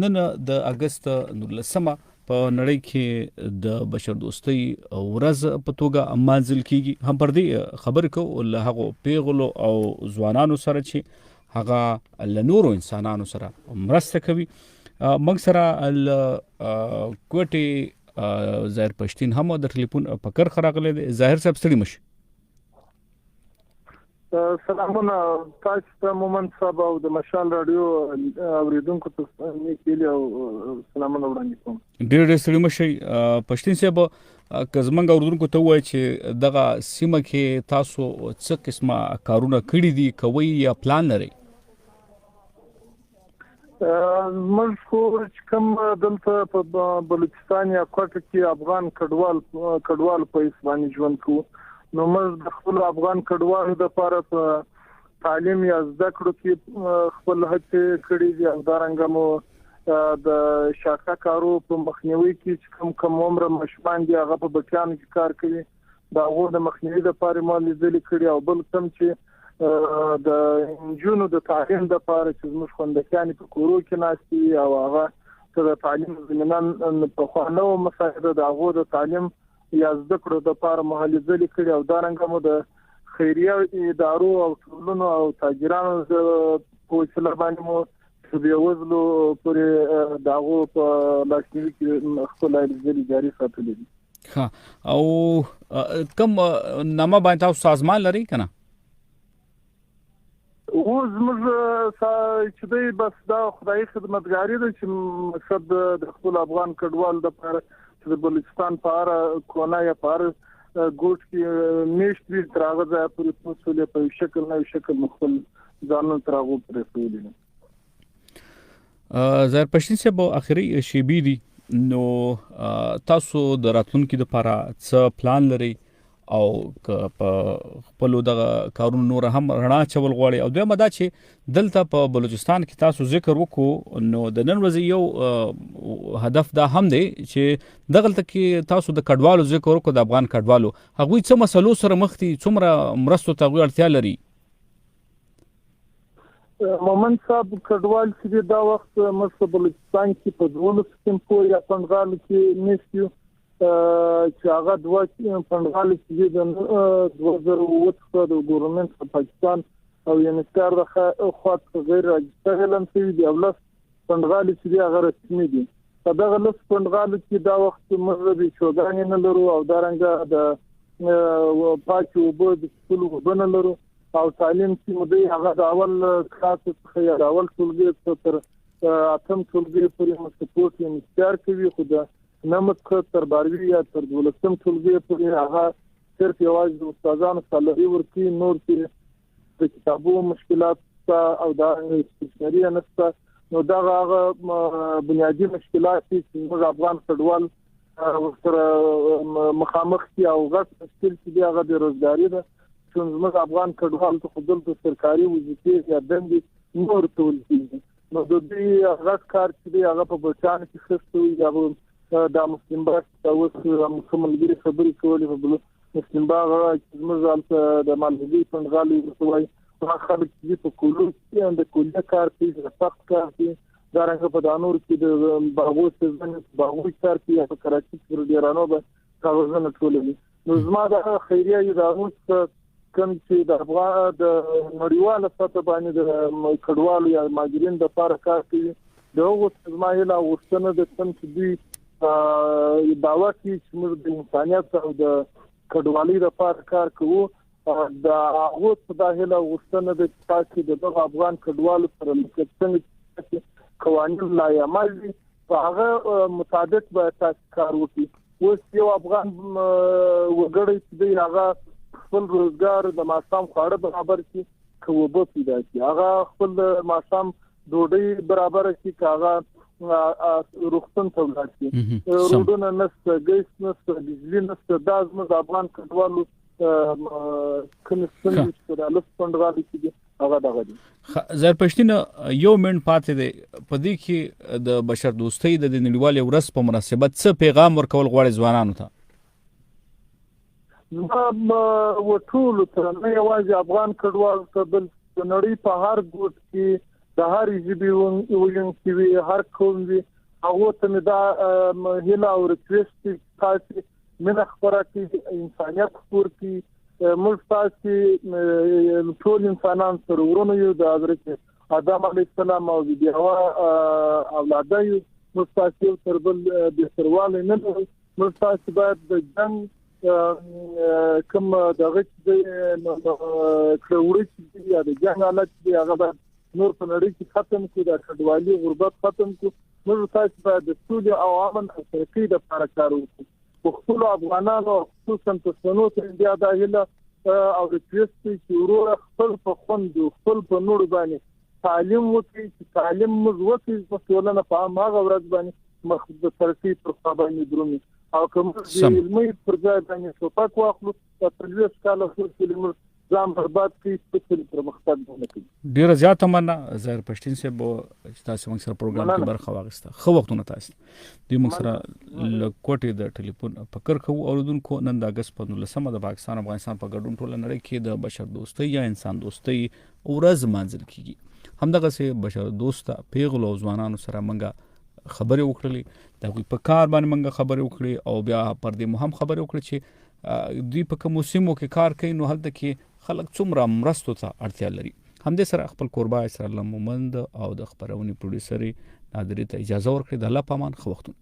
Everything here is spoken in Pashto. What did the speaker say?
نن د اگست 19مه په نړۍ کې د بشردوستۍ ورځ په توګه منځل کیږي. هم پر دې خبرې کوو له هغو پیغلو او ځوانانو سره چې هغه له نورو انسانانو سره مرسته کوي. موږ سره له کوټې ظاهر پښتین هم د ټلیفون په کرښه راغلی دی. ظاهر صاحب، ستړي مشه. سلامونه تاسو ته مومند صاحب او د مشال رادیو اوریدونکو ته نیک هیلې او سلامونه وړاندې کوم. ډېر ډېر ستړي مشي پښتین صاحب، که زمونږ اوریدونکو ته وایي چې دغه سیمه کې تاسو څه قسمه کارونه کړي دي، کوي یا پلان لرئ؟ موږ خو چې کوم دلته په بلوچستان یا کوټه کې افغان کډوال په حیث باندې ژوند کوو، نو موږ د خپل افغان کډوالو لپاره په تعلیم یا زده کړو کې خپل هڅې کړې دي، او دارنګه مو د شاقه کارو په مخنیوي کې چې کوم کم عمره ماشومان دي هغه په بټیانو کې کار کوي، د هغو د مخنیوي لپاره مو لیدلې کړي، او بل کوم چې د نجونو د تعلیم لپاره چې زموږ خوندکیانې په کورو کې ناستې وي او هغه ته د تعلیم زمینه پخوا نه وه مساعده، د هغو د تعلیم یا زده کړو لپاره مو هلې ځلې کړي، او دارنګه مو د خیریه ادارو او ټولنو او تاجرانو په وسیله باندې مو تر بېوزلو پورې د هغو په لاسنیوي کې خپل هلې ځلې جاري ساتلې دي. ښه، او کوم نامه باندې تاسو سازمان لرئ کنه؟ اوس زموږ چې دی بس دا خدایي خدمتګاري ده چې مقصد د خپل افغان کډوال دپاره چې د بلوچستان په هره کونه یا په هر ګوټ کې میشت وي تر هغه ځایه پورې پوسولې په یو شکل نه یو شکل مو خپل ځانونه تر هغو پورې رسولي دي. ظاهر پښتین صاحب، اخري شیبې دي، نو تاسو د راتلونکي لپاره څه پلان لرئ او که په خپل دغه کارونو نور هم رڼا چول غواړي؟ او دویمه دا چې دلته په بلوچستان کې تاسو ذکر وکړو، نو د نن ورځې یو هدف دا هم دی چې دغلته کې تاسو د کډوالو ذکر وکړو، د افغان کډوالو هغوی څه مسلو سره مخ دي، څومره مرستو ته هغوی اړتیا لري؟ مومند صاحب، کډوال چې دی دا وخت موږ په بلوچستان کې په 12 کمپو یا پنډغالو کې میشت یو، چې هغه دوه پنډغالي چې دي د 2007 څخه د ګورنمنټ آف پاکستان او یو ان ایچ آر د خوا څخه غیر راجستر اعلان شوي دي، او 10 پنډغالي چې دي هغه رسمي دي. په دغه 10 پنډغالو کې دا وخت موږ بیچوګانې نه لرو، او دارنګه د پاکې اوبه د څښلو اوبه نه لرو، او تعلیم چې مو دی هغه د اول کلاس څخه یا د اول ټولګي څخه تر اتم ټولګي پورې مو سپورټ یو ان ایچ آر کوي، خو د نهه څخه تر باروي یا تر 12 ټولګي پورې هغه صرف یوازې د استادانو سالري ورکوي، نور چې د کتابو مشکلات شته او دا سټیشنري نشته. نو دغه هغه بنیادي مشکلات دي چې زموږ افغان کډوال ورسره مخامخ دي، او غټ مشکل چې دی هغه بېروزګاري ده، چې زموږ افغان کډوال ته خو دلته سرکاري وظیفې یا دندې نه ورکول کېږي. نو د دوی غټ کار چې دی هغه په بچانو کې خښته وي، یا دا مسلم باغ ته اوس ښه ملګري خبرې کولې، په مسلم باغ چې زموږ هلته د مالګې پنډغالي ورته وایي، هغه خلک چې دي په کولو کې د کولیه کار کوي، د سخت کار کوي، دارنګه په دانور کې د باغو سیزن باغو کار کوي، یا په کراچۍ کې پر ډېرانو به کاغذونه ټولوي. نو زما د خیریه ادارو څخه کوم چې د افغان د نړیواله سطح باندې د کډوالو یا مهاجرینو لپاره کار کوي، د هغو څخه زما هیله او غوښتنه ده کوم چې دوی دعوه کوي چې موږ د انسانیت او د کډوالۍ لپاره کار کوو، د هغو څخه دا هیله او غوښتنه ده چې تاسې د دغو افغان کډوالو سره لکه څنګه چې قوانین لا عمل دي په هغه مطابق باید تاسې کار وکړئ. اوس یو افغان وګړی چې دی هغه خپل روزګار د ماښام خواړه برابر کړي که اوبه پیدا کړي، هغه خپل د ماښام ډوډۍ برابره کړي که هغه روغتون ته ولاړ شي، روډونه نشته، ګیس نشته، بجلي نشته. دا زموږ افغان کډوالو کومې ستونزې چې د 10 پنډغالي کې دي هغه دغه دي. ظاهر پښتین، یو منټ پاتې دی، په دې کې د بشر دوستۍ د نړیوالې ورځ په مناسبت څه پیغام ورکول غواړي ځوانانو ته؟ زما و ټولو ته، نه یوازې افغان کډوالو ته، بلکې د نړۍ په هر ګوټ کې د هرې ژبې ویونکي وي، هر قوم وي، هغو ته مې دا هیله او ریکویسټ دی چې تاسې مینه خپره کړئ، انسانیت خپور کړئ. موږ تاسې ټول انسانان سره ورونه یو، د حضرت آدم علیه السلام او بي بي حوا اولاده یو. موږ تاسې یو تر بل بهتروالی نه لرو. موږ تاسې باید د جنګ کوم دغه چې دی کړه وړه چې دی یا د جنګ حالت چې دی هغه باید نور په نړۍ کې ختم کړو، دا کډوالي غربت ختم کړو. موږ تاسو باید د سولې او امن او ترقۍ لپاره کار وکړو. په خپلو افغانانو او خصوصا پښتنو ته بیا دا هیله او ریکویسټ دی چې وروره خپل په خوندو خپل په نورو باندې تعلیم وکړي، چې تعلیم موږ وکړي په ټولنه په هماغه ورځ باندې مخ د ترقۍ پر خوا باندې درومي. او که موږ د علمي پر ځای باندې ټوپک واخلو، دا 40 کاله پورې موږ ځان برباد کړي، څه پرمختګ نه کوي. ډیره زیاته مننه ظاهر پښتین صاحب چې تاسو موږ سره پروګرام کې برخه واخیسته. ښه وختونه تاسو دوی موږ سره له کوټې د ټلیفون په کرښه وو. اوریدونکو، نن د اګست په 19مه د پاکستان افغانستان په ګډون ټوله نړۍ کې د بشر دوستۍ یا انسان دوستۍ ورځ لمانځل کیږي. همدغه سه بشر دوسته پیغلو او ځوانانو سره موږ خبرې وکړلې، د هغوی په کار باندې موږ خبرې وکړې او بیا پر دې مو هم خبرې وکړې چې دوی په کومو سیمو کې کار کوي، نو هلته کې خلک څومره مرستو ته اړتیا لري. همدې سره خپل کوربه اسرار الله مومند او د خپرونې پروډیوسر نادرې ته اجازه ورکړئ. د الله په امان، ښه وختونه.